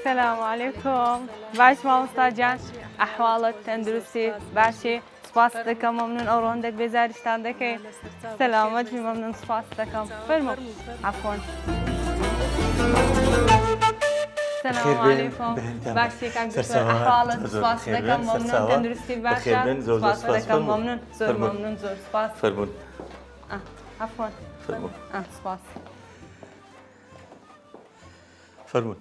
سلام علیکم باش مامۆستا گیان ئەحواڵت تەندروستی باشی سپاس دەکەم مەمنون ئەو ڕۆندێک بێزاریشتان دەکەی سەلامەت بی مەمنون سپاس دەکەم فەرموو عەفوەن سلام علیکم باشی کاک دکتۆر ئەحواڵت سپاس دەکەم مەمنون تەندروستی باشە سپاس دەکەم مەمنون زۆر مەمنون زۆر سپاس فەرموون عەفوەن فەرموون سپاس فەرموون.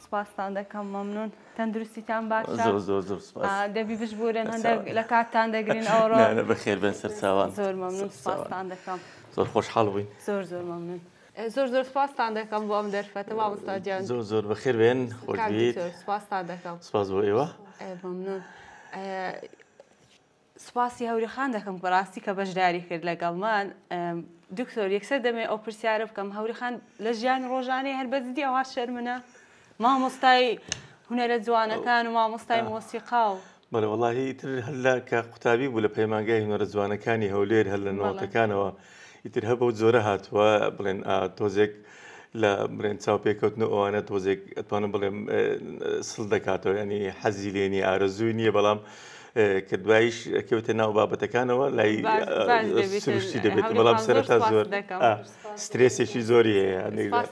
سپاستان دەکەم مەمنون تەندروستیتان باشە؟ زۆر زۆر زۆر سپاس. دەبی بشبورن هەندێک لە کاتتان دەگرین ئەوڕۆ. نا نا بەخێر بێن سەرچاوان. زۆر مەمنون سپاستان دەکەم. زۆر خۆشحاڵ بووین. زۆر زۆر مەمنون. زۆر زۆر سپاستان دەکەم بۆ ئەم دەرفەتە مامۆستا گیان. زۆر زۆر بەخێر بێن خۆش بیت. سپاستان دەکەم. سپاس بۆ ئێوە. مەمنون. سوپاسی هەوری خان دەکەم بەڕاستی کە بەشداری کرد لەگەڵمان. دکتۆر یەکسەر دەمێ ئەو پرسیارە بکەم هەوری خان لە ژیانی ڕۆژانەی هەر بەجدی ئەوها شەرمنە؟ مامۆستای هونەرە جوانەکان و مامۆستای مۆسیقا و بەڵێ وەڵاهی ئیتر هەر لە کە قوتابی بوو لە پەیمانگای هونەرە جوانەکانی هەولێر هەر لە نۆتەکانەوە ئیتر هەر بەو جۆرە هاتووە بڵێن تۆزێک لە بڵێن چاوپێکەوتن و ئەوانە تۆزێک ئەتوانم بڵێم سڵ دەکاتەوە ینی حەزی لێ نییە ئارەزووی نییە بەڵام کە دوایش کەوتە ناو بابەتەکانەوە لای سروشتی دەبێت بەڵام سەرەتا زۆر سترێسێکی زۆری هەیە.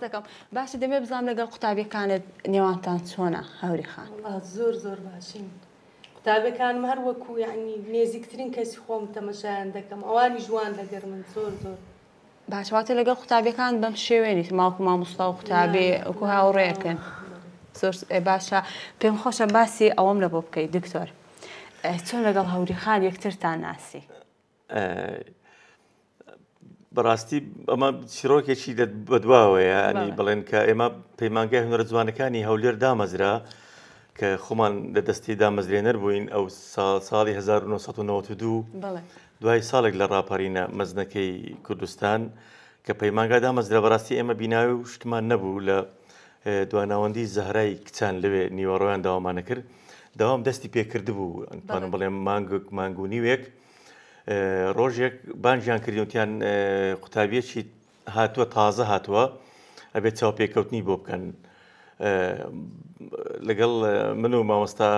دەکەم باشە دەمێ بزانم لەگەڵ قوتابیەکانت نێوانتان چۆنە هەوری خان؟ زۆر زۆر باشین. قوتابیەکانم هەر وەکو یعنی نێزیکترین کەسی خۆم تەمەشایان دەکەم ئەوانی ژوان لەگەر من زۆر زۆر باشە واتە لەگەڵ قوتابیەکان بەم شێوێنیت ماوەکو مامۆستا و قوتابی وەکو هاوڕێیەکن زۆر باشە پێم خۆشە باسی ئەوەم لە بۆ بکەیت دکتۆر چۆن لەگەڵ هەوری خان یەکترتان ناسی؟ بەڕاستی ئەمە چیرۆکێکی بەدواوەیە ینی بڵێن کە ئێمە پەیمانگای هونەرە جوانەکانی هەولێر دامەزرا کە خۆمان لە دەستی دامەزرێنەر بووین ئەو ساڵی 1992 دوای ساڵێک لە ڕاپەرینە مەزنەکەی کوردستان کە پەیمانگا دامەزرا بەڕاستی ئێمە بیناوی و شتمان نەبوو لە دواناوەندی زەهرای کچان لەوێ نیوەڕۆیان داوامانە کرد داوام دەستی پێکردبوو ئەتوانم بڵێم مانگێک مانگ و نیوێک ڕۆژێک بانگیان کردین وتیان قوتابیەکی هاتووە تازە هاتووە ئەبێت چاوپێکەوتنی بۆ بکەن لەگەڵ من و مامۆستا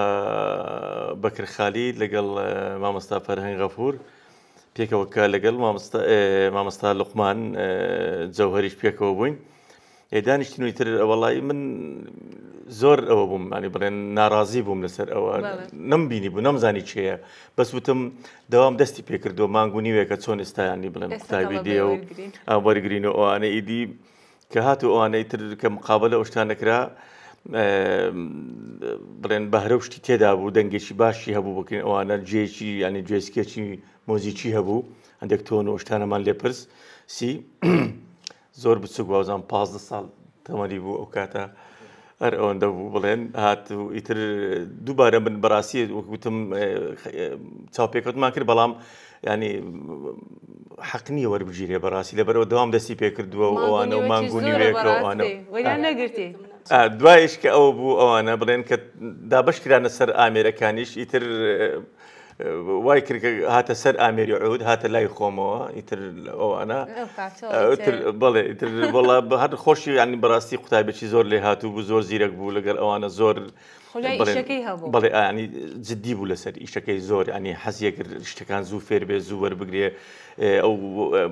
بەکر خالی لەگەڵ مامۆستا فەرهەنگ غەفور پێکەوە کە لەگەڵ مامۆستا لوقمان جەوهەریش پێکەوە بووین دانیشتن و ئیتر وەڵی من زۆر ئەوە بووم ینی بڵێن ناڕازی بووم لەسەر ئەوە نەمبینی بوو نەمزانی چێە بەس وتم دەوام دەستی پێکردو مانگ و نیوێکە چۆن ئێستایانی بڵێن قوتابی دێ و وەرگین و ئەوانە ئیدی کە هات و ئەوانەی تر کە مقابلە ئەو شتانە کرا بڵێن بەهرە و شتی تێدا بوو دەنگێکی باشی هەبوو بکەین ئەوانە جێکی ینی گوێزکێکی مۆزیکی هەبوو هەندێک تۆن و شتانەمان لێپرس سی زۆر بچوک وابزانم 15 ساڵ تەمەنی بوو ئەو کاتە هەر ئەوەندە بوو بڵێن هات و ئیتر دووبارە من بەڕاستی وەک وتم چاوپێکەوتمان کرد بەڵام ینی حەق نییە وەربگیرێ بەڕاستی لەبەرەوە دەوام دەستی پێکردووە و ئەوانە و مانگ و نیوێکە ئەوانە نەگرتی دوایش کە ئەوە بوو ئەوانە بڵێن کە دابش کرانە سەر ئامێرەکانیش ئیتر وای کرد کە هاتە سەر ئامێری عود هاتە لای خۆمەوە ئیتر ئەوانە ئیتر بەڵێ ئیتر وەڵا هەر خۆشی ینی بەڕاستی قوتابێکی زۆر لێ هاتوو بوو زۆر زیرەک بوو لەگەڵ ئەوانە زۆر بەڵێ ئانی جددی بوو لەسەر ئیشەکەی زۆر ینی حەزیە کرد شتەکان زوو فێر بێ زوو وەربگرێ ئەو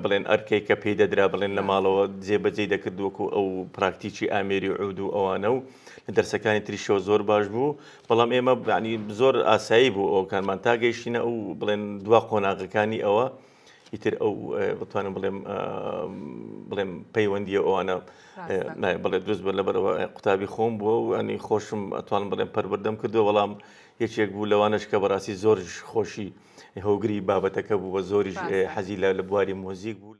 بڵێن ئەرکەی کە پێی دەدرا بڵێن لە ماڵەوە جێبەجێی دەکرد وەکو ئەو پراکتیکی ئامێری عود و ئەوانە و لە دەرسەکانی تریشەوە زۆر باش بوو بەڵام ئێمە یانی زۆر ئاسایی بوو ئەوکانمان تا گەیشتینە ئەو بڵێن دوا قۆناغەکانی ئەوە ئیتر ئەو بتوانم بڵێم بڵێم پەیوەندیە ئەوانە بڵێ دروست بە لەبەرەوە قوتابی خۆم بووە و ئەنی خۆشم ئەتوانم بڵێم پەروەردەم کردو بەڵام یەکێک بوو لەوانەش کە بەڕاستی زۆر خۆشی هۆگری بابەتەکە بوو بە زۆریش حەزی لە بواری مۆزیک بوو.